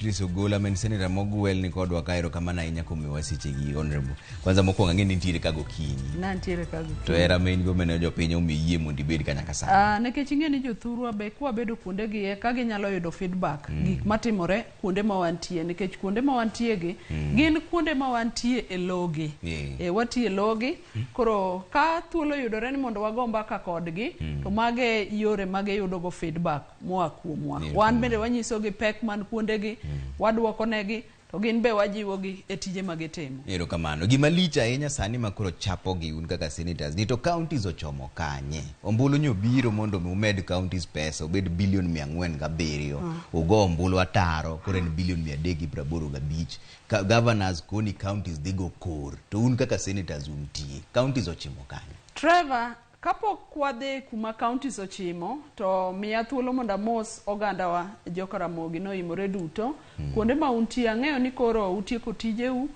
Beatrice Ogola ma en senator mogwel ni kodwa ka erokamano ahinya kuom miyowa sechegi honorable. Kwanza mokwongo ang'e ni nitiere ka gokinyi. Nantiere ka gokinyi. To hera ma in go mane jopiny omiyi yie mondo ibed ka nyaka sani. Ah, nikech ing'e ni jothurwa be kwabedo kuonde gi eka ginyalo yudo feedback gik matimore kuonde ma wantie nikech kuonde ma wantie gi gin kuonde ma wantie e logi. Yeah. E, watiye e logi koro ka thuolo oyudore ni mondo wago mbaka kodgi to mage yore ma giyudo go feedback moa kuomwa. Wan bende wanyisogi pek man kuondegi, waduoko negi, to gin be wajiwogi e tije ma gitimo. Erokamano. Gima lich ahinya sani ma koro chapogi un kaka senators ni to counties ochomo kanye? Ombulu nyo biro mondo mi umed counties pesa obed bilion 407. Ugo ombulu ataro koro en bilion 385. Ka governors koni counties dhi go kor. To un kaka senators untie. Counties ochimo kanye? Trevor, Kapok wadhi kuma counties ochimo to miya thuolo mondo amos ogandawa joka Ramogi noimore duto. Kuonde ma untie ang'eyo ni koro utieko tijeu uh,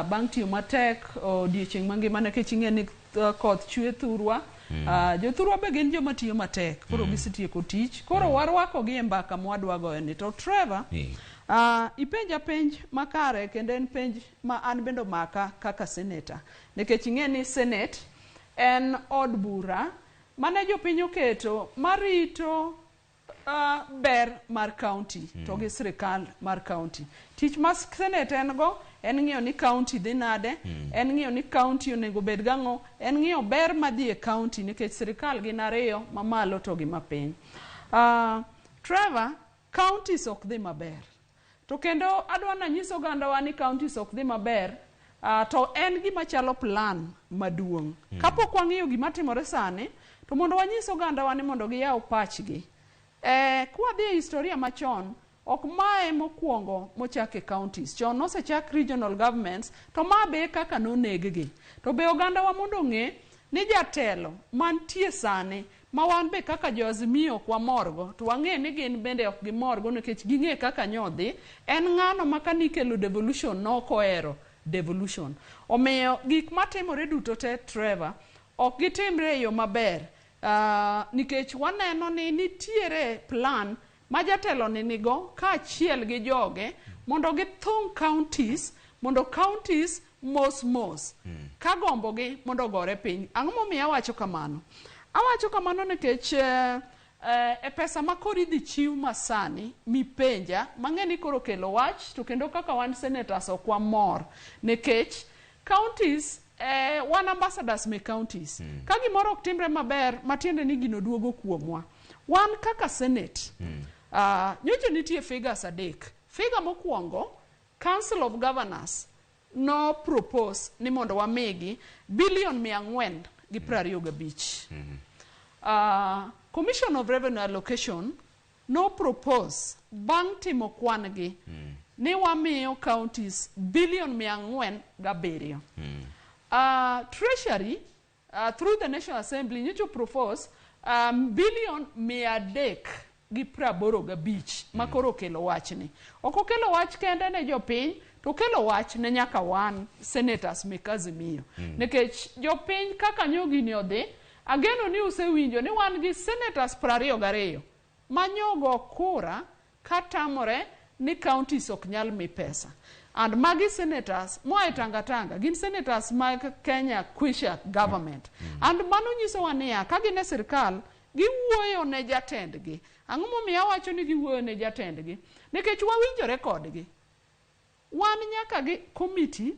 bang' tiyo matek odiechieng' mangima nikech ing'e ni koth chwe thurwa. Jothurwa be gin joma tiyo matek koro gisetieko tich koro warwakogi e mbaka mwadwa goyo ni. To Trevor, ipenja penj makare kendo en penj ma an bende omaka kaka senator nikech ing'e ni senate En od bura mane jopiny oketo marito ber mar county to gi sirikal mar county. Tich ma senate en go en ng'iyo ni county dhi nade, en ng'iyo ni county onego bed gang'o, en ng'iyo ber madhi e county nikech sirikal gin ariyo, mamalo to gi mapiny. Trevor, counties ok dhi maber. To kendo adwa nanyis ogandawa ni counties ok dhi maber to en gima chalo plan maduong'. Kapok wang'iyo gima timore sani, to mondo wanyis ogandawa ni mondo giyaw pachgi. Eh, kwadhi e historia machon, ok mae mokwongo mochak e counties. Chon nosechak regional governments, to ma be e kaka noneg gi. To be ogandawa mondo ong'e ni jatelo mantie sani ma wan be kaka jo Azimio ok wamorgo to wang'e ni gin bende ok gimorgo nikech ging'e kaka nyodhi, en ng'ano ma ka nikelo devolution nok ohero devolution. Omiyo gik matimore duto te Trevor, ok gitimre e yo maber nikech waneno ni nitiere plan ma jatelo ni nigo kaachiel gi joge mondo githung' counties mondo counties mos mos ka gombo gi mondo ogore piny. Ang'o momiyo awacho kamano? Awacho kamano nikech e pesa ma koro idhi chiw masani mipenja mang'e ni koro okelo wach to kendo kaka wan senators ok wamor nikech counties wan ambassadors me counties. Ka gimoro ok timre maber matiende ni gino duogo kuomwa. Wan kaka senate nyocha nitie figures adek. Figure mokwongo Council of Governors no propose ni mondo wamigi bilion 425. Commission of Revenue Allocation no propose bang' timo kwan gi ni wamiyo counties bilion 407. Treasury through the National Assembly nyocha propose billion 385 ma koro okelo wachni. Ok okelo wach kende ne jopiny, to okelo wach ne nyaka wan senators mek Azimio. Nikech jopiny kaka nyo gini odhi, ageno ni usewinjo ni wan gi senators 22 ma nyo go kura ka tamore ni counties ok nyal mi pesa. And magi senators moa e Tanga Tanga, gin senators mag Kenya Kwisha government. And mano nyisowa niya, ka gin e sirkal, giwuoyo ne jatendgi. Ang'o momiyo awacho ni giwuoyo ne jatendgi? Nikech wawinjore kodgi. Wan nyaka gi committee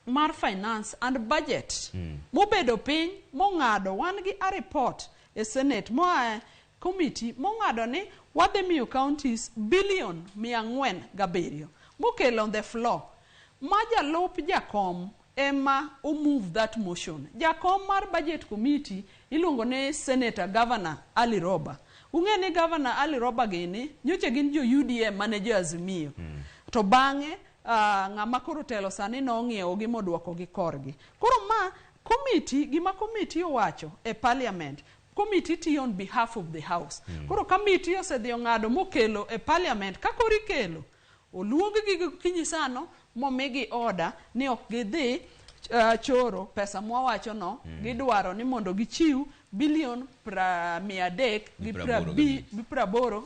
mar finance and budget mobedo piny mong'ado wan gi a report e senate moa e committee mong'ado ni wadhi miyo counties billion 407 mokelo on the floor ma jalup jakom ema o move that motion. Jakom mar budget committee iluongo ni Senator Governor Ali Roba. Ung'e ni Governor Ali Roba gini nyocha gin jo UDM mane jo Azimio. To bang'e ng'ama koro telo sani nong'iewo gi moduoko gi korgi. Koro ma committee, gima committee owacho e parliament, committee tiyo on behalf of the house. Koro committee osedhi ong'ado mokelo e parliament, ka koro ikelo, oluong gi gokinyi sano momigi order ni ok gidhi choro pesa mwawacho no, gidwaro ni mondo gichiw bilion 385.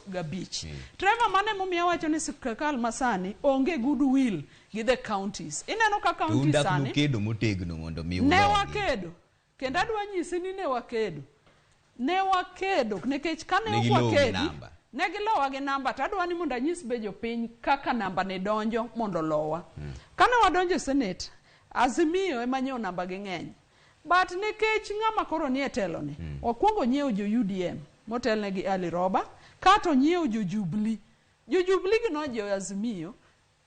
Trevor, mano emomiyo awacho ni sirkal masani onge goodwill gi the counties. Ineno ka To un counties dak sani nukedo motegno mondo mi ne ulogi. wakedo kendo adwa nyisi ni ne wakedo, ne wakedo nikech kane Ne ok gilowo gi wakedi namba. ne gilowa gi namba. To adwa ni mondo anyis be jopiny kaka namba ne donjo mondo olowa. Kane wadonjo e senate, Azimio ema nyiewo namba gi ng'eny, but nikech ng'ama koro nie telo ni okwongo nyiewo jo UDM motelne gi Ali Roba, kato nyiewo jo Jubilee. Jo Jubilee gi nojo Azimio,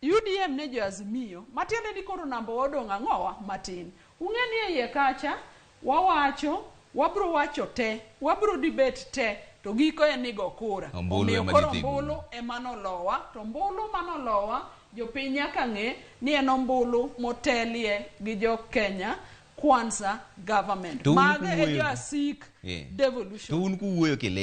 UDM ne jo Azimio, matiende ni koro namba wa odong' ang'owa matin. Ung'e ni e iye kacha wawacho, wabro wacho te, wabro debate te, to giko en ni go kura. Ombulu Omiyo ema koro dhi thego. ombulu ema nolowa, to ombulu manolowa, jopiny nyaka ng'e ni en ombulu motelie gi jo Kenya Kwanza government. To un Mago e kuwuoyo- jo asik Yeah. devolution. To un kuwuoyo kile